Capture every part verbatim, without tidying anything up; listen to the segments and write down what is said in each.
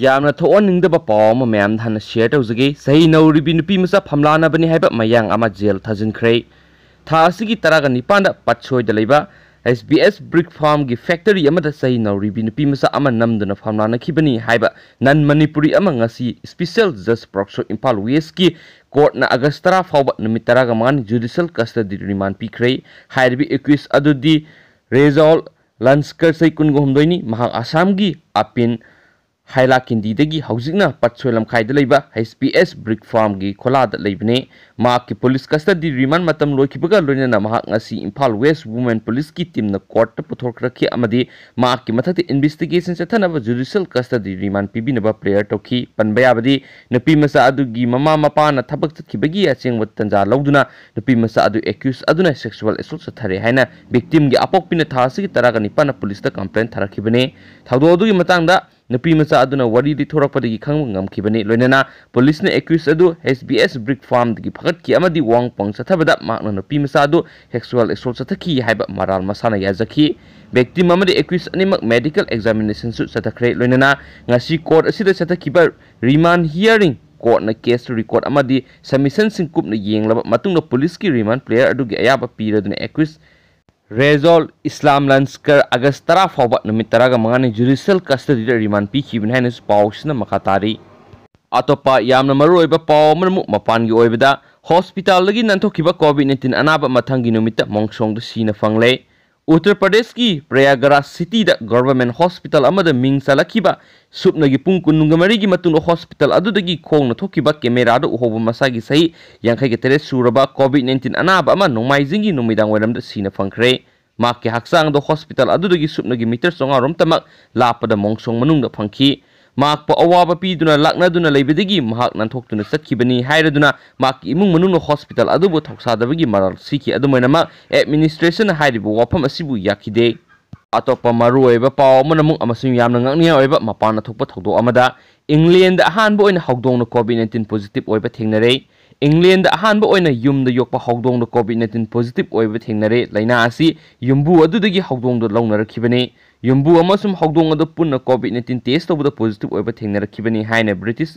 ꯌꯥꯝꯅ ꯊꯣꯛꯍꯟꯅꯤꯡꯗꯕ ꯄꯥꯎ ꯑꯃ ꯃꯌꯥꯝꯗ ꯍꯥꯟꯅ ꯁꯤꯌꯔ ꯇꯧꯖꯒꯦ꯫ ꯆꯍꯤ ꯅꯧꯔꯤꯕꯤ ꯅꯨꯄꯤ ꯃꯆꯥ ꯐꯝꯂꯥꯅꯕꯅꯤ ꯍꯥꯏꯕ ꯃꯌꯥꯡ ꯑꯃ ꯖꯦꯜ ꯊꯥꯖꯤꯟꯈ꯭ꯔꯦ꯫ ꯊꯥ ꯑꯁꯤꯒꯤ ꯇꯔꯥꯒ ꯅꯤꯄꯥꯟꯗ ꯄꯠꯁꯣꯏꯗ ꯂꯩꯕ ꯑꯦꯁ ꯕꯤ ꯑꯦꯁ ꯕ꯭ꯔꯤꯛ ꯐꯥꯔꯝꯒꯤ ꯐꯦꯛꯇꯔꯤ ꯑꯃꯗ ꯆꯍꯤ ꯅꯧꯔꯤꯕꯤ ꯅꯨꯄꯤ ꯃꯆꯥ ꯑꯃ ꯅꯝꯗꯨꯅ ꯐꯝꯂꯥꯅꯈꯤꯕꯅꯤ ꯍꯥꯏꯕ ꯅꯟ ꯃꯅꯤꯄꯨꯔꯤ ꯑꯃ ꯉꯁꯤ ꯁ꯭ꯄꯤꯁꯦꯜ ꯖꯁ ꯄꯣꯛꯁꯣ ꯏꯝꯐꯥꯜ ꯋꯦꯁꯀꯤ ꯀꯣꯔꯠꯅ ꯑꯥꯒꯁ ꯇꯔꯥ ꯐꯥꯎꯕ ꯅꯨꯃꯤꯠ ꯇꯔꯥꯒ ꯃꯉꯥꯅꯤ ꯖꯨꯗꯤꯁꯤꯌꯦꯜ ꯀꯁꯇꯗꯤ ꯔꯤꯃꯥꯟ ꯄꯤꯈ꯭ꯔꯦ꯫ ꯍꯥꯏꯔꯤꯕ ꯑꯦꯀ꯭ꯌꯨꯁ ꯑꯗꯨꯗꯤ ꯔꯦꯖꯥꯎꯜ ꯂꯟꯁꯀꯔ, ꯆꯍꯤ ꯀꯨꯟꯒ ꯍꯨꯝꯗꯣꯏꯅꯤ, ꯃꯍꯥꯛ ꯑꯁꯥꯝꯒꯤ ꯑꯄꯤꯟ ꯍꯥꯏꯂꯥꯀꯤꯟꯗꯤꯗꯒꯤ ꯍꯧꯖꯤꯛꯅ ꯄꯠꯁꯣꯏ ꯂꯝꯈꯥꯏꯗ ꯂꯩꯕ ꯑꯦꯁ ꯕꯤ ꯑꯦꯁ ꯕ꯭ꯔꯤꯛ ꯐꯥꯔꯝꯒꯤ ꯈꯣꯂꯥꯗ ꯂꯩꯕꯅꯤ꯫ ꯃꯍꯥꯛꯀꯤ ꯄꯨꯂꯤꯁ ꯀꯁꯇꯗꯤ ꯔꯤꯃꯥꯟ ꯃꯇꯝ ꯂꯣꯏꯈꯤꯕꯒ ꯂꯣꯏꯅꯅ ꯃꯍꯥꯛ ꯉꯁꯤ ꯏꯝꯐꯥꯜ ꯋꯦꯁ ꯋꯨꯃꯦꯟ ꯄꯨꯂꯤꯁꯀꯤ ꯇꯤꯝꯅ ꯀꯣꯔꯠꯇ ꯄꯨꯊꯣꯛꯔꯛꯈꯤ ꯑꯃꯗꯤ ꯃꯍꯥꯛꯀꯤ ꯃꯊꯛꯇ ꯏꯟꯚꯦꯁꯇꯤꯒꯦꯁꯟ ꯆꯠꯊꯅꯕ ꯖꯨꯗꯤꯁꯤꯌꯦꯜ ꯀꯁꯇꯗꯤ ꯔꯤꯃꯥꯟ ꯄꯤꯕꯤꯅꯕ ꯄ꯭ꯔꯦꯌꯔ ꯇꯧꯈꯤ꯫ ꯄꯟꯕ ꯌꯥꯕꯗꯤ, ꯅꯨꯄꯤ ꯃꯆꯥ ꯑꯗꯨꯒꯤ ꯃꯃꯥ ꯃꯄꯥꯅ ꯊꯕꯛ ꯆꯠꯈꯤꯕꯒꯤ ꯑꯆꯦꯡꯕ ꯇꯟꯖꯥ ꯂꯧꯗꯨꯅ ꯅꯨꯄꯤ ꯃꯆꯥ ꯑꯗꯨ ꯑꯦꯀ꯭ꯌꯨꯁ ꯑꯗꯨꯅ ꯁꯦꯛꯁꯨꯋꯦꯜ ꯑꯦꯁꯣꯜꯠ ꯆꯠꯊꯔꯦ ꯍꯥꯏꯅ ꯚꯤꯛꯇꯤꯝꯒꯤ ꯑꯄꯣꯛꯄꯤꯅ ꯊꯥ ꯑꯁꯤꯒꯤ ꯇꯔꯥꯒ ꯅꯤꯄꯥꯟꯗ ꯄꯨꯂꯤꯁꯇ ꯀꯝꯄ꯭ꯂꯦꯟ ꯊꯥꯔꯛꯈꯤꯕꯅꯤ꯫ ꯊꯧꯗꯣꯛ ꯑꯗꯨꯒꯤ ꯃꯇꯥꯡꯗ ꯅꯨꯄꯤ ꯃꯆꯥ ꯑꯗꯨꯅ ꯋꯥꯔꯤ ꯂꯤꯊꯣꯔꯛꯄꯗꯒꯤ ꯈꯪꯕ ꯉꯝꯈꯤꯕꯅꯤ꯫ ꯂꯣꯏꯅꯅ ꯄꯨꯂꯤꯁꯅ ꯑꯦꯀ꯭ꯌꯨꯁ ꯑꯗꯨ ꯑꯦꯁ ꯕꯤ ꯑꯦꯁ ꯕ꯭ꯔꯤꯛ ꯐꯥꯔꯝꯗꯒꯤ ꯐꯒꯠꯈꯤ ꯑꯃꯗꯤ ꯋꯥꯡ ꯄꯥꯡ ꯆꯠꯊꯕꯗ ꯃꯍꯥꯛꯅ ꯅꯨꯄꯤ ꯃꯆꯥ ꯑꯗꯨ ꯁꯦꯛꯁꯨꯋꯦꯜ ꯑꯦꯁꯣꯜꯠ ꯆꯠꯊꯈꯤ ꯍꯥꯏꯕ ꯃꯔꯥꯜ ꯃꯁꯥꯅ ꯌꯥꯖꯈꯤ꯫ ꯚꯤꯛꯇꯤꯝ ꯑꯃꯗꯤ ꯑꯦꯀ꯭ꯌꯨꯁ ꯑꯅꯤꯃꯛ ꯃꯦꯗꯤꯀꯦꯜ ꯑꯦꯛꯖꯥꯃꯤꯅꯦꯁꯟꯁꯨ ꯆꯠꯊꯈ꯭ꯔꯦ꯫ ꯂꯣꯏꯅꯅ ꯉꯁꯤ ꯀꯣꯔꯠ ꯑꯁꯤꯗ ꯆꯠꯊꯈꯤꯕ ꯔꯤꯃꯥꯟ ꯍꯤꯌꯥꯔꯤꯡ ꯀꯣꯔꯠꯅ ꯀꯦꯁ ꯔꯦꯀꯣꯔꯠ ꯑꯃꯗꯤ ꯁꯕꯃꯤꯁꯟꯁꯤꯡ ꯀꯨꯞꯅ ꯌꯦꯡꯂꯕ ꯃꯇꯨꯡꯗ ꯄꯨꯂꯤꯁꯀꯤ ꯔꯤꯃꯥꯟ ꯄ꯭ꯂꯦꯌꯔ ꯑꯗꯨꯒꯤ ꯑꯌꯥꯕ ꯄꯤꯔꯗꯨꯅ ꯑꯦꯀ꯭ꯌꯨꯁ ꯔꯦꯖꯣꯜ ꯏꯁꯂꯥꯝ ꯂꯟꯁꯀꯔ ꯑꯥꯒꯁ ꯇꯔꯥ ꯐꯥꯎꯕ ꯅꯨꯃꯤꯠ ꯇꯔꯥꯒ ꯃꯉꯥꯅꯤ ꯖꯨꯗꯤꯁꯤꯌꯦꯜ ꯀꯁꯇꯗꯤꯗ ꯔꯤꯃꯥꯟ ꯄꯤꯈꯤꯕꯅꯤ ꯍꯥꯏꯅꯁꯨ ꯄꯥꯎꯁꯤꯅ ꯃꯈꯥ ꯇꯥꯔꯤ꯫ ꯑꯇꯣꯞꯄ ꯌꯥꯝꯅ ꯃꯔꯨꯑꯣꯏꯕ ꯄꯥꯎ ꯑꯃꯅ ꯑꯃꯨꯛ ꯃꯄꯥꯟꯒꯤ ꯑꯣꯏꯕꯗ ꯍꯣꯁꯄꯤꯇꯥꯜꯗꯒꯤ ꯅꯥꯟꯊꯣꯛꯈꯤꯕ ꯀꯣꯚꯤꯗ ꯅꯥꯏꯟꯇꯤꯟ ꯑꯅꯥꯕ ꯃꯊꯪꯒꯤ ꯅꯨꯃꯤꯠꯇ ꯃꯣꯡꯁꯣꯡꯗ ꯁꯤꯅ ꯐꯪꯂꯦ꯫ ꯎꯠꯇꯔ ꯄ꯭ꯔꯗꯦꯁꯀꯤ ꯄ꯭ꯔꯌꯥꯒꯔꯥꯖ ꯁꯤꯇꯤꯗ ꯒꯚꯔꯟꯃꯦꯟꯠ ꯍꯣꯁꯄꯤꯇꯥꯜ ꯑꯃꯗ ꯃꯤꯡ ꯆꯜꯂꯛꯈꯤꯕ ꯁꯨꯞꯅꯒꯤ ꯄꯨꯡ ꯀꯨꯟꯒ ꯃꯔꯤꯒꯤ ꯃꯇꯨꯡꯗ ꯍꯣꯁꯄꯤꯇꯥꯜ ꯑꯗꯨꯗꯒꯤ ꯈꯣꯡꯅ ꯊꯣꯛꯈꯤꯕ ꯀꯦꯃꯦꯔꯥꯗ ꯎꯍꯧꯕ ꯃꯁꯥꯒꯤ ꯆꯍꯤ ꯌꯥꯡꯈꯩꯒ ꯇꯔꯦꯠ ꯁꯨꯔꯕ ꯀꯣꯚꯤꯗ ꯅꯥꯏꯟꯇꯤꯟ ꯑꯅꯥꯕ ꯑꯃ ꯅꯣꯡꯃꯥꯏꯖꯤꯡꯒꯤ ꯅꯨꯃꯤꯗꯥꯡ ꯋꯥꯏꯔꯝꯗ ꯁꯤꯅ ꯐꯪꯈ꯭ꯔꯦ꯫ ꯃꯍꯥꯛꯀꯤ ꯍꯛꯆꯥꯡꯗꯣ ꯍꯣꯁꯄꯤꯇꯥꯜ ꯑꯗꯨꯗꯒꯤ ꯁꯨꯞꯅꯒꯤ ꯃꯤꯇꯔ ꯆꯥꯝꯃꯉꯥ ꯔꯣꯝꯇꯃꯛ ꯂꯥꯞꯄꯗ ꯃꯣꯡꯁꯣꯡ ꯃꯅꯨꯡꯗ ꯐꯪꯈꯤ꯫ ꯃꯍꯥꯛꯄꯨ ꯑꯋꯥꯕ ꯄꯤꯗꯨꯅ ꯂꯥꯛꯅꯗꯨꯅ ꯂꯩꯕꯗꯒꯤ ꯃꯍꯥꯛ ꯅꯥꯟꯊꯣꯛꯇꯨꯅ ꯆꯠꯈꯤꯕꯅꯤ ꯍꯥꯏꯔꯗꯨꯅ ꯃꯍꯥꯛꯀꯤ ꯏꯃꯨꯡ ꯃꯅꯨꯡꯅ ꯍꯣꯁꯄꯤꯇꯥꯜ ꯑꯗꯨꯕꯨ ꯊꯧꯁꯥꯗꯕꯒꯤ ꯃꯔꯥꯜ ꯁꯤꯈꯤ꯫ ꯑꯗꯨꯝ ꯑꯣꯏꯅꯃꯛ, ꯑꯦꯗꯃꯤꯅꯤꯁꯇ꯭ꯔꯦꯁꯟꯅ ꯍꯥꯏꯔꯤꯕ ꯋꯥꯐꯝ ꯑꯁꯤꯕꯨ ꯌꯥꯈꯤꯗꯦ꯫ ꯑꯇꯣꯞꯄ ꯃꯔꯨꯑꯣꯏꯕ ꯄꯥꯎ ꯑꯃꯅ ꯑꯃꯨꯛ ꯑꯃꯁꯨꯡ ꯌꯥꯝꯅ ꯉꯛꯅꯤꯡꯉꯥꯏ ꯑꯣꯏꯕ ꯃꯄꯥꯟꯗ ꯊꯣꯛꯄ ꯊꯧꯗꯣꯛ ꯑꯃꯗ, ꯏꯪꯂꯦꯟꯗ ꯑꯍꯥꯟꯕ ꯑꯣꯏꯅ ꯍꯧꯗꯣꯡꯅ ꯀꯣꯚꯤꯗ ꯅꯥꯏꯟꯇꯤꯟ ꯄꯣꯖꯤꯇꯤꯚ ꯑꯣꯏꯕ ꯊꯦꯡꯅꯔꯦ꯫ ꯏꯪꯂꯦꯟꯗ ꯑꯍꯥꯟꯕ ꯑꯣꯏꯅ ꯌꯨꯝꯗ ꯌꯣꯛꯄ ꯍꯧꯗꯣꯡꯗ ꯀꯣꯚꯤꯗ ꯅꯥꯏꯟꯇꯤꯟ ꯄꯣꯖꯤꯇꯤꯚ ꯑꯣꯏꯕ ꯊꯦꯡꯅꯔꯦ꯫ ꯂꯥꯏꯅꯥ ꯑꯁꯤ ꯌꯨꯝꯕꯨ ꯑꯗꯨꯗꯒꯤ ꯍꯧꯗꯣꯡꯗ ꯂꯧꯅꯔꯛꯈꯤꯕꯅꯤ꯫ ꯌꯨꯝꯕꯨ ꯑꯃꯁꯨꯡ ꯍꯧꯗꯣꯡ ꯑꯗꯨ ꯄꯨꯟꯅ COVID nineteen test ꯇꯧꯕꯗ positive ꯑꯣꯏꯕ ꯊꯦꯡꯅꯔꯛꯈꯤꯕꯅꯤ ꯍꯥꯏꯅ British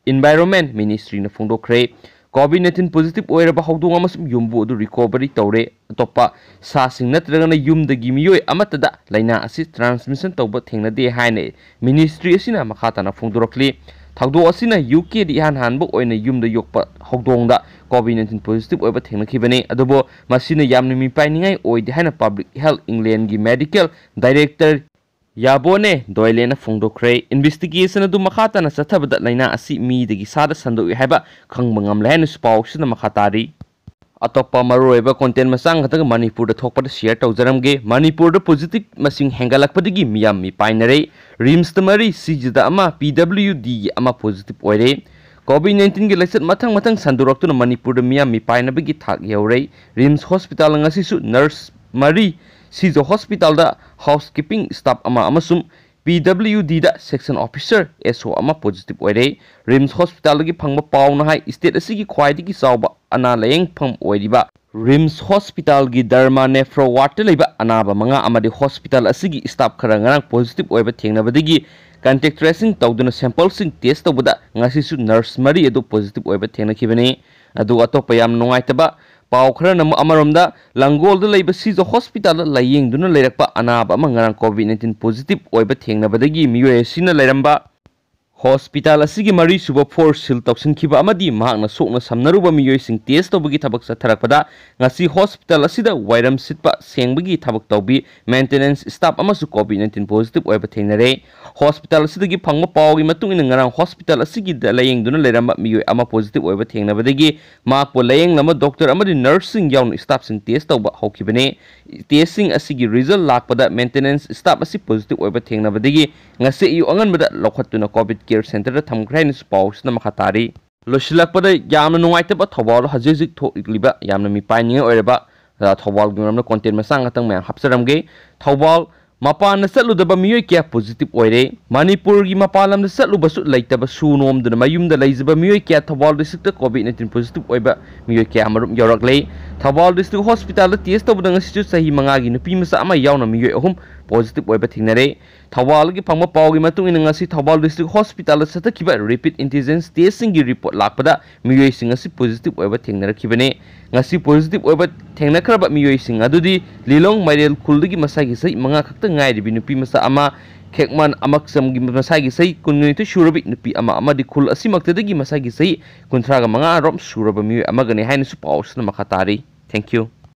Environment Ministryꯅ ꯐꯣꯡꯗꯣꯛꯈ꯭ꯔꯦ꯫ COVID nineteen positive ꯑꯣꯏꯔꯕ ꯍꯧꯗꯣꯡ ꯑꯃꯁꯨꯡ ꯌꯨꯝꯕꯨ ꯑꯗꯨ recovery ꯇꯧꯔꯦ꯫ ꯑꯇꯣꯞꯄ ꯁꯥꯁꯤꯡ ꯅꯠꯇ꯭ꯔꯒꯅ ꯌꯨꯝꯗꯒꯤ ꯃꯤꯑꯣꯏ ꯑꯃꯠꯇꯗ ꯂꯥꯏꯅꯥ ꯑꯁꯤ transmission ꯇꯧꯕ ꯊꯦꯡꯅꯗꯦ ꯍꯥꯏꯅ Ministry ꯑꯁꯤꯅ ꯃꯈꯥ ꯇꯥꯅ ꯐꯣꯡꯗꯣꯔꯛꯂꯤ꯫ ꯊꯧꯗꯣꯛ ꯑꯁꯤꯅ UKꯗ ꯏꯍꯥꯟ ꯍꯥꯟꯕ ꯑꯣꯏꯅ ꯌꯨꯝꯗ ꯌꯣꯛꯄ ꯍꯧꯗꯣꯡꯗ COVID nineteen positive ꯑꯣꯏꯕ ꯊꯦꯡꯅꯈꯤꯕꯅꯤ꯫ ꯑꯗꯨꯕꯨ ꯃꯁꯤꯅ ꯌꯥꯝꯅ ꯃꯤꯄꯥꯏꯅꯤꯡꯉꯥꯏ ꯑꯣꯏꯗꯦ ꯍꯥꯏꯅ Public Health Englandꯒꯤ Medical Director ꯌꯥꯕꯣꯅꯦ ꯗꯣꯏꯂꯦꯅ ꯐꯣꯡꯗꯣꯛꯈ꯭ꯔꯦ꯫ Investigation ꯑꯗꯨ ꯃꯈꯥ ꯇꯥꯅ ꯆꯠꯊꯕꯗ ꯂꯥꯏꯅꯥ ꯑꯁꯤ ꯃꯤꯗꯒꯤ ꯁꯥꯗ ꯁꯟꯗꯣꯛꯏ ꯍꯥꯏꯕ ꯈꯪꯕ ꯉꯝꯂꯦ ꯍꯥꯏꯅꯁꯨ ꯄꯥꯎ ꯑꯁꯤꯗ ꯃꯈꯥ ꯇꯥꯔꯤ꯫ ꯑꯇꯣꯞꯄ ꯃꯔꯨꯑꯣꯏꯕ content ꯃꯆꯥ ꯈꯛꯇꯪ ꯃꯅꯤꯄꯨꯔꯗ ꯊꯣꯛꯄꯗ share ꯇꯧꯖꯔꯝꯒꯦ꯫ ꯃꯅꯤꯄꯨꯔꯗ positive ꯃꯁꯤꯡ ꯍꯦꯟꯒꯠꯂꯛꯄꯗꯒꯤ ꯃꯤꯌꯥꯝ ꯃꯤꯄꯥꯏꯅꯔꯦ꯫ RIMSꯇ ꯃꯔꯤ, ꯁꯤꯖꯗ ꯑꯃ, PWDꯒꯤ ꯑꯃ positive ꯑꯣꯏꯔꯦ꯫ COVID nineteenꯒꯤ ꯂꯥꯏꯆꯠ ꯃꯊꯪ ꯃꯊꯪ ꯁꯟꯗꯣꯔꯛꯇꯨꯅ ꯃꯅꯤꯄꯨꯔꯗ ꯃꯤꯌꯥꯝ ꯃꯤꯄꯥꯏꯅꯕꯒꯤ ꯊꯥꯛ ꯌꯧꯔꯦ꯫ RIMS hospital ꯉꯁꯤꯁꯨ nurse ꯃꯔꯤ, ꯁꯤꯖ hospitalꯗ housekeeping staff ꯑꯃ ꯑꯃꯁꯨꯡ PWDꯗ section officer, SO ꯑꯃ positive ꯑꯣꯏꯔꯦ꯫ RIMS hospitalꯗꯒꯤ ꯐꯪꯕ ꯄꯥꯎꯅ ꯍꯥꯏ, state ꯑꯁꯤꯒꯤ ꯈ꯭ꯋꯥꯏꯗꯒꯤ ꯆꯥꯎꯕ ꯑꯅꯥ ꯂꯥꯌꯦꯡꯐꯝ ꯑꯣꯏꯔꯤꯕ RIMS hospitalꯒꯤ derma nephro wardꯇ ꯂꯩꯕ ꯑꯅꯥꯕ ꯃꯉꯥ ꯑꯃꯗꯤ hospital ꯑꯁꯤꯒꯤ staff ꯈꯔ ꯉꯔꯥꯡ positive ꯑꯣꯏꯕ ꯊꯦꯡꯅꯕꯗꯒꯤ contact tracing ꯇꯧꯗꯨꯅ sampleꯁꯤꯡ test ꯇꯧꯕꯗ ꯉꯁꯤꯁꯨ nurse ꯃꯔꯤ ꯑꯗꯨ positive ꯑꯣꯏꯕ ꯊꯦꯡꯅꯈꯤꯕꯅꯤ꯫ ꯑꯗꯨꯒ ꯑꯇꯣꯞꯄ ꯌꯥꯝ ꯅꯨꯡꯉꯥꯏꯇꯕ ꯄꯥꯎ ꯈꯔꯅ ꯑꯃꯨꯛ ꯑꯃꯔꯣꯝꯗ ꯂꯪꯒꯣꯜꯗ ꯂꯩꯕ ꯁꯤꯖ hospitalꯗ ꯂꯥꯌꯦꯡꯗꯨꯅ ꯂꯩꯔꯛꯄ ꯑꯅꯥꯕ ꯑꯃ ꯉꯔꯥꯡ COVID nineteen positive ꯑꯣꯏꯕ ꯊꯦꯡꯅꯕꯗꯒꯤ ꯃꯤꯑꯣꯏ ꯑꯁꯤꯅ ꯂꯩꯔꯝꯕ hospital ꯑꯁꯤꯒꯤ ꯃꯔꯤꯁꯨꯕ floor seal ꯇꯧꯁꯤꯟꯈꯤꯕ ꯑꯃꯗꯤ ꯃꯍꯥꯛꯅ ꯁꯣꯛꯅ ꯁꯝꯅꯔꯨꯕ ꯃꯤꯑꯣꯏꯁꯤꯡ test ꯇꯧꯕꯒꯤ ꯊꯕꯛ ꯆꯠꯊꯔꯛꯄꯗ ꯉꯁꯤ hospital ꯑꯁꯤꯗ ꯋꯥꯏꯔꯝ ꯁꯤꯠꯄ ꯁꯦꯡꯕꯒꯤ ꯊꯕꯛ ꯇꯧꯕꯤ maintenance staff ꯑꯃꯁꯨ COVID nineteen positive ꯑꯣꯏꯕ ꯊꯦꯡꯅꯔꯦ꯫ Hospital ꯑꯁꯤꯗꯒꯤ ꯐꯪꯕ ꯄꯥꯎꯒꯤ ꯃꯇꯨꯡ ꯏꯟꯅ ꯉꯔꯥꯡ hospital ꯑꯁꯤꯒꯤꯗ ꯂꯥꯌꯦꯡꯗꯨꯅ ꯂꯩꯔꯝꯕ ꯃꯤꯑꯣꯏ ꯑꯃ positive ꯑꯣꯏꯕ ꯊꯦꯡꯅꯕꯗꯒꯤ ꯃꯍꯥꯛꯄꯨ ꯂꯥꯌꯦꯡꯂꯝꯕ doctor ꯑꯃꯗꯤ nurseꯁꯤꯡ ꯌꯥꯎꯅ staffꯁꯤꯡ test ꯇꯧꯕ ꯍꯧꯈꯤꯕꯅꯤ꯫ Testꯁꯤꯡ ꯑꯁꯤꯒꯤ result ꯂꯥꯛꯄꯗ maintenance staff ꯑꯁꯤ positive ꯑꯣꯏꯕ ꯊꯦꯡꯅꯕꯗꯒꯤ ꯉꯁꯤ ꯑꯌꯨꯛ ꯑꯉꯟꯕꯗ ꯂꯧꯈꯠꯇꯨꯅ COVID care centreꯗ ꯊꯝꯈ꯭ꯔꯦ ꯍꯥꯏꯅꯁꯨ ꯄꯥꯎꯁꯤꯅ ꯃꯈꯥ ꯇꯥꯔꯤ꯫ ꯂꯣꯏꯁꯤꯜꯂꯛꯄꯗ ꯌꯥꯝꯅ ꯅꯨꯡꯉꯥꯏꯇꯕ ꯊꯧꯕꯥꯜ ꯍꯧꯖꯤꯛ ꯍꯧꯖꯤꯛ ꯊꯣꯛꯂꯤꯕ ꯌꯥꯝꯅ ꯃꯤꯄꯥꯏꯅꯤꯡꯉꯥꯏ ꯑꯣꯏꯔꯕ, ꯑ, ꯊꯧꯕꯥꯜꯒꯤ ꯃꯔꯝꯗ content ꯃꯆꯥ ꯉꯥꯛꯇꯪ ꯃꯌꯥꯝ ꯍꯥꯞꯆꯔꯝꯒꯦ꯫ ꯊꯧꯕꯥꯜ ꯃꯄꯥꯟꯗ ꯆꯠꯂꯨꯗꯕ ꯃꯤꯑꯣꯏ ꯀꯌꯥ positive ꯑꯣꯏꯔꯦ꯫ ꯃꯅꯤꯄꯨꯔꯒꯤ ꯃꯄꯥꯟ ꯂꯝꯗ ꯆꯠꯂꯨꯕꯁꯨ ꯂꯩꯇꯕ ꯁꯨ ꯅꯣꯝꯗꯨꯅ ꯃꯌꯨꯝꯗ ꯂꯩꯖꯕ ꯃꯤꯑꯣꯏ ꯀꯌꯥ ꯊꯧꯕꯥꯜ districtꯇ COVID nineteen positive ꯑꯣꯏꯕ ꯃꯤꯑꯣꯏ ꯀꯌꯥ ꯑꯃꯔꯨꯝ ꯌꯧꯔꯛꯂꯦ꯫ ꯊꯧꯕꯥꯜ district hospitalꯗ test ꯇꯧꯕꯗ ꯉꯁꯤꯁꯨ ꯆꯍꯤ ꯃꯉꯥꯒꯤ ꯅꯨꯄꯤ ꯃꯆꯥ ꯑꯃ ꯌꯥꯎꯅ ꯃꯤꯑꯣꯏ ꯑꯍꯨꯝ positive ꯑꯣꯏꯕ ꯊꯦꯡꯅꯔꯦ꯫ ꯊꯧꯕꯥꯜꯗꯒꯤ ꯐꯪꯕ ꯄꯥꯎꯒꯤ ꯃꯇꯨꯡ ꯏꯟꯅ ꯉꯁꯤ ꯊꯧꯕꯥꯜ district hospital ꯗ ꯆꯠꯊꯈꯤꯕ rapid antigen test ꯁꯤꯡꯒꯤ report ꯂꯥꯛꯄꯗ ꯃꯤꯑꯣꯏꯁꯤꯡ ꯑꯁꯤ positive ꯑꯣꯏꯕ ꯊꯦꯡꯅꯔꯛꯈꯤꯕꯅꯤ꯫ ꯉꯁꯤ positive ꯑꯣꯏꯕ ꯊꯦꯡꯅꯈ꯭ꯔꯕ ꯃꯤꯑꯣꯏꯁꯤꯡ ꯑꯗꯨꯗꯤ ꯂꯤꯂꯣꯡ ꯃꯥꯏꯔꯦꯜ ꯈꯨꯜꯗꯒꯤ ꯃꯁꯥꯒꯤ ꯆꯍꯤ ꯃꯉꯥ ꯈꯛꯇ ꯉꯥꯏꯔꯤꯕꯤ ꯅꯨꯄꯤ ꯃꯆꯥ ꯑꯃ, ꯈꯦꯛꯃꯥꯟ ꯑꯃꯛꯆꯝꯒꯤ ꯃꯁꯥꯒꯤ ꯆꯍꯤ ꯀꯨꯟꯅꯤꯊꯣꯏ ꯁꯨꯔꯕꯤ ꯅꯨꯄꯤ ꯑꯃ ꯑꯃꯗꯤ ꯈꯨꯜ ꯑꯁꯤꯃꯛꯇꯗꯒꯤ ꯃꯁꯥꯒꯤ ꯆꯍꯤ ꯀꯨꯟꯊ꯭ꯔꯥꯒ ꯃꯉꯥ ꯔꯣꯝ ꯁꯨꯔꯕ ꯃꯤꯑꯣꯏ ꯑꯃꯒꯅꯤ ꯍꯥꯏꯅꯁꯨ ꯄꯥꯎ ꯑꯁꯤꯅ ꯃꯈꯥ ꯇꯥꯔꯤ꯫ Thank you꯫